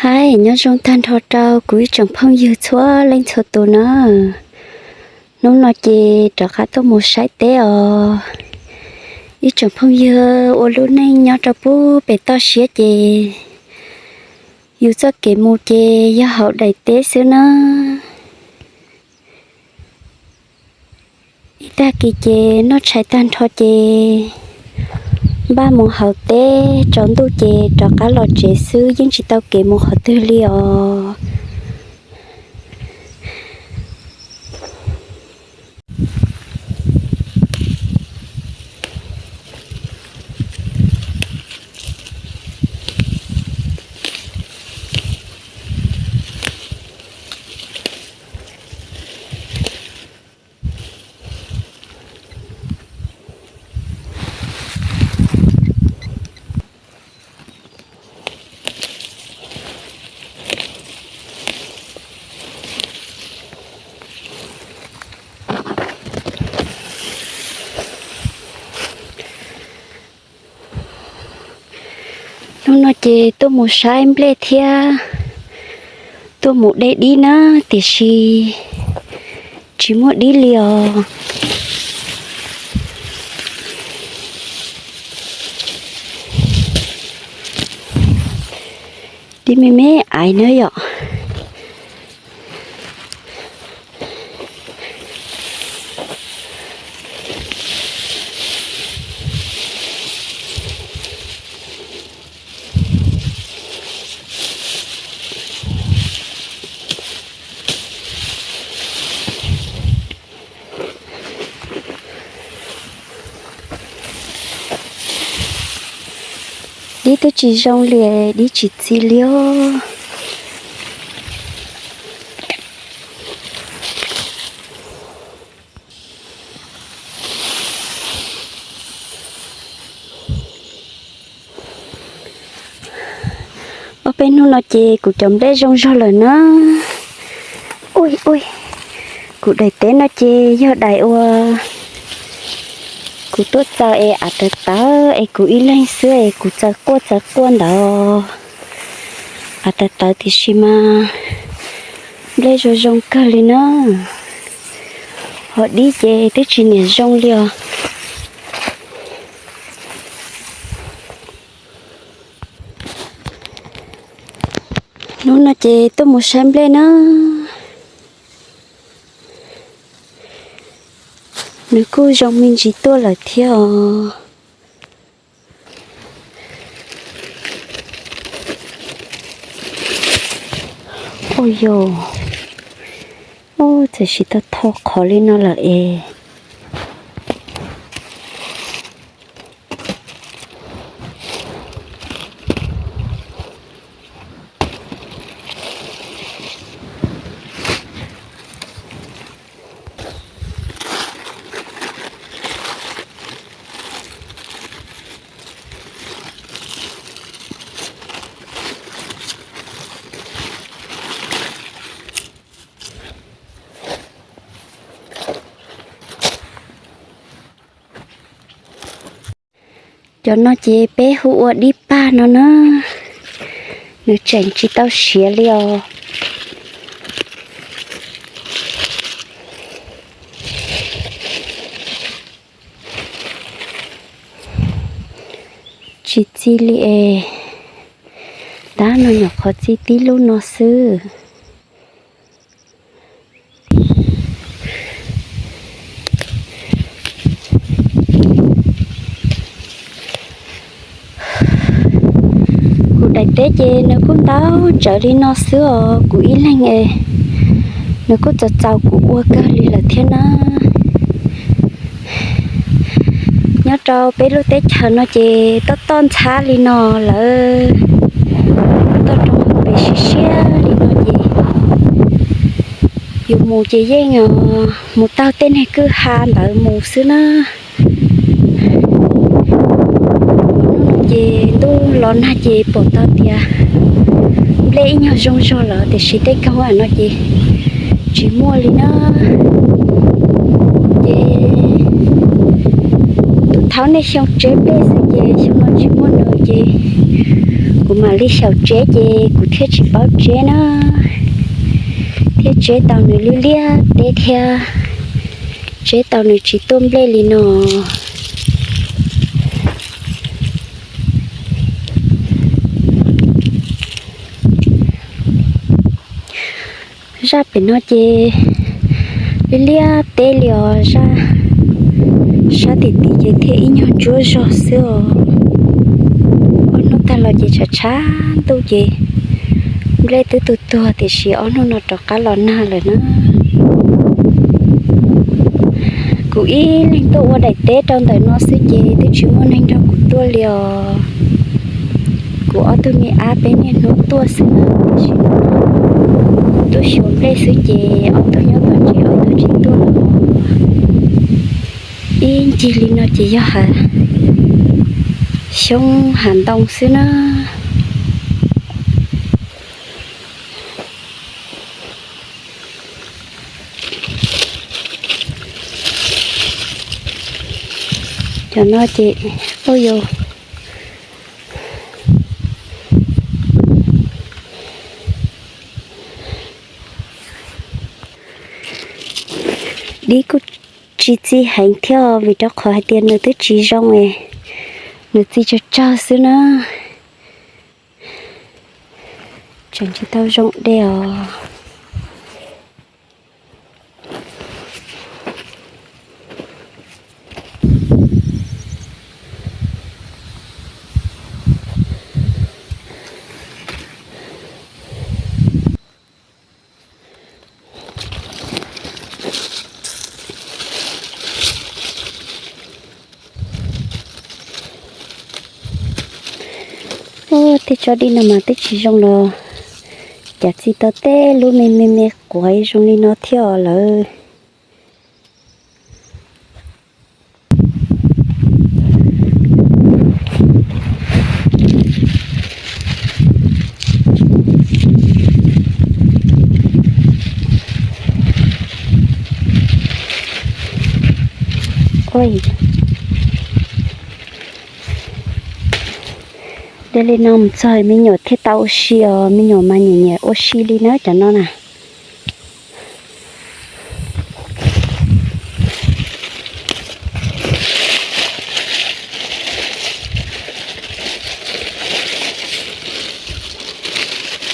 Hais nyob zoo tag nrho rau kuv ib tsoom phooj ywg txhua leej txhua tus na. Hnub no ces rov qab tuaj mus saib teb os. Ib tsoom phooj ywg ua lub neej nyob rau pub pem toj siab ces yus txoj kev mus ces yog hauv daim teb xwb na. Ib tag kis ces noj tshais tag nrho ces npaj mus hauv teb, tsaus ntuj ces rov qab los tsev xwb, yeej tsis tau kev mus qhov twg li os. Hnub no ces tuaj mus saib nplej thiab tuaj mus de dib na, tiam sis tsis muaj dib li os. Dib me me aiv na yom. Dib twb tsis zoo li, dib tsis txi li os. Ob peb hnub no ces kuv cov nplej zoo zog lawm na. Ui ui, kuv daim teb no ces yog daim uas kuv tuaj txaws es av tawv tawv es kuv ib leeg xwb es kuv txaws quaj txaws quaj ntawd. Av tawv tawv tiam sis mas nplej zoo zoo kawg li na. Ho dib ces twb tsis niam zoo li os. Hnub no ces tuaj mus saib nplej na. Nws kuj zoo me ntsis tuaj lawm thiab os. Ua yog, ub, txawm siv tau tho qhov li no lawm es. Cov no ces peb hu ua dib pag no na, nws tseem tsis tau siav li os. Tsis txi li es, tab no nyuam qhuav txi tib lub no xwb. Kuv daim teb ces nws kuj ntau tsawv li no xwb os, kuv ib leeg es nws kuj txaus txaus kuv ua kawg li lawm thiab na. Nyob rau peb lub teb chaws no ces toj toj ntxhab li no lawm, toj roob hauv pes siab siab li no ces yus mus ces yeej mus taug tej niag kwj ha ntawd mus xwb na. Ces ntuj los nag ces pom tau tias nplej ib nyuag zoo zog lawm tiam sis tej koog no ces tsis muaj li na. Ces tus thaub nej xyoo tseb nplej xwb ces xyoo no tsis muaj nws ces Kuv mam li xyaum tseb ces kuv thiaj tsis paub tseb na, thiaj tseb tau nws liab liab teb thiab, tseb tau nws tsis tuaj nplej li no. Zaj pem no ces liab liab teb li os, zaj sab tim tim ces thiaj ib nyuag ntsuab zog xwb os. Ob hnub tag los ces tshav tshav ntuj ces nplej twb tuag tuag tiam sis ob hnub no rov qab los nag lawm na. Kuv ib leeg tuaj ua daim teb rau ntawm no xwb ces twb tsis muaj neeg nrog kuv tuaj li os. Kuv ob tug me ab peb niaj hnub tuaj xwb na, tiam sis tuaj xyuas nplej xwb ces ob tug nyob tom tsev, ob tug tsis tuaj los. Ib ncig li no ces yog hav xyoob hav ntoo xwb na. Cov no ces, oj yau, dib kuj tsis txi heev thiab vim rau qhov hais tias nws twb tsis zoo es nws txi tsawg tsawg xwb na. Tseem tsis tau zoo de os. Ub, tej tsob dib no mas twb tsis zoo los cas txi tau tej lub me me me quav zoo li no thiab lawm. De li no mus txog me nyuam thiaj tau ua si os, me nyuam mas nyiam nyiam ua si li na cov no na.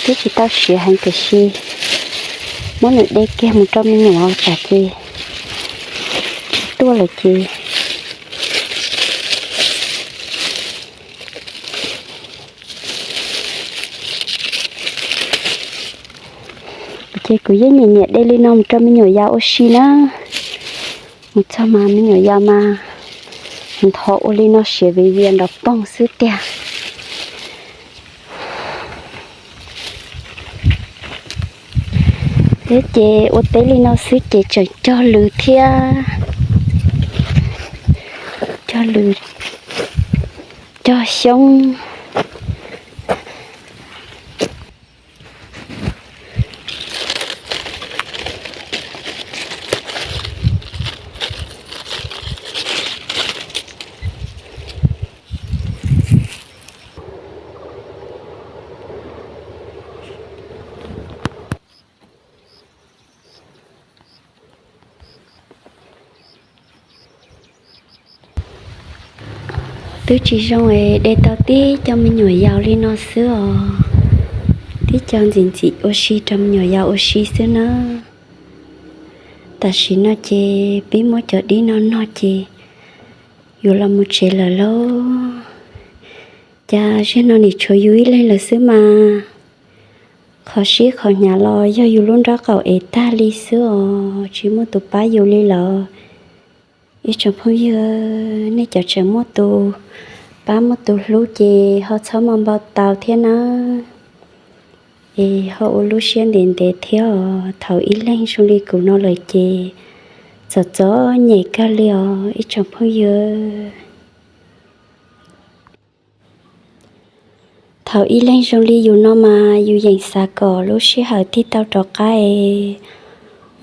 Twb tsis tau siav heev tiam sis muab nws de kiag mus rau me nyuam tsam ces tsis tuaj lawm ces. Ces kuv yeej nyiam nyiam de li no mus rau me nyuam yaus ua si na. Mus txog mas me nyuam yaus mas nthov ua li no siav vim vias nrov poog xwb tiag. Thiab ces ua teb li no xwb ces tseem cog lws thiab, cog lws, cog xyoob. Twb tsis zoo es de tau tib co me nyuam yaus li no xwb os. Tib co ntxim ntxim ua si rau me nyuam yaus ua si xwb na. Tam sim no ces pib muab cov dib no no ces yuav los mus tsev lawm lauj. Cas zaum no nim tshuav yus ib leeg lawm xwb mas. Qhov sib qhov hnyav los yog yus lub nraub qaum ev tag li xwb os, tsis muaj tus pab yus li lawm. Ib tsoom phooj ywg, nej cov tseem muaj tus pab muaj tus hlub ces ho txhob npau taws thiab nawb. Es ho ua lub siab ntev ntev thiab os, thaum ib leeg zoo li kuv no lawm ces txom txom nyem kawg li os ib tsoom phooj ywg. Thaum ib leeg zoo li yus no mas yus yeem xav kom lub sij hawm tig tau rov qab es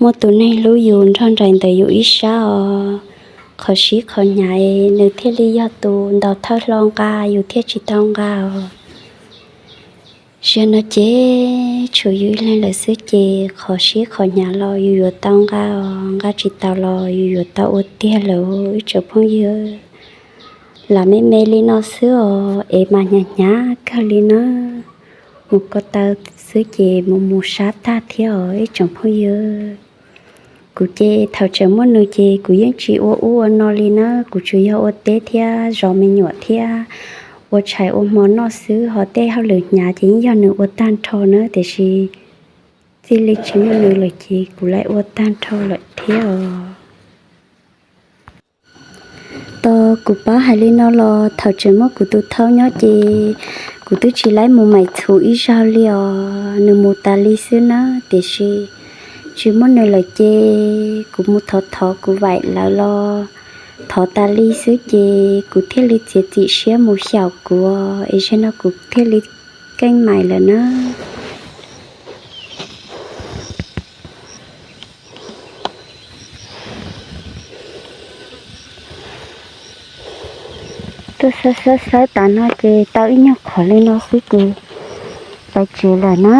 muaj tus neeg hlub yus nrog nraim ntawm yus ib sab os. Qhov sib qhov hnyav es nws thiaj li yog tus ntaus thawj hlo nqa, yus thiaj tsis tau nqa os. Zaum no ces tshuav yus ib leeg lawm xwb ces qhov siab qhov hnyav los yus yuav tau nqa os, nqa tsis tau los yus yuav tau ua tiag lawm ib tsoom phooj ywg. Lam me me li no xwb os es mas hnyav hnyav kawg li na. Mus ko taw xwb ces mus mus sab tag thiab os ib tsoom phooj ywg. Kuv ces thaum tseem muaj nws ces kuv yeej tsis ua ub ua no li na, kuv tsuas yog ua teb thiab zov me nyuam thiab ua tshais ua hmo noj xwb, ho tej hauj lwm hnyav ces yeej yog nws ua tag nrho na, tiam sis txij li tsis muaj nws lawm ces kuv lawv ua tag nrho lawm thiab os. Tos kuv paub hais li no los thaum tseem muaj kuv tus thaub nyob ces kuv twb tsis laib mus maim txhuv ib zaug li os, nws mus tas li xwb na, tiam sis tsis muaj nws lawm ces kuv mus thov thov kuv vaim lawv los thov tas li xwb ces kuv thiaj li txiav txim siab mus xyaum kuv, es zaum no kuv thiaj li keej maim lawm na. Tuaj xawb xawb xawb tas no ces tau ib nyuag qhov li no xwb ces pais tsev lawm na.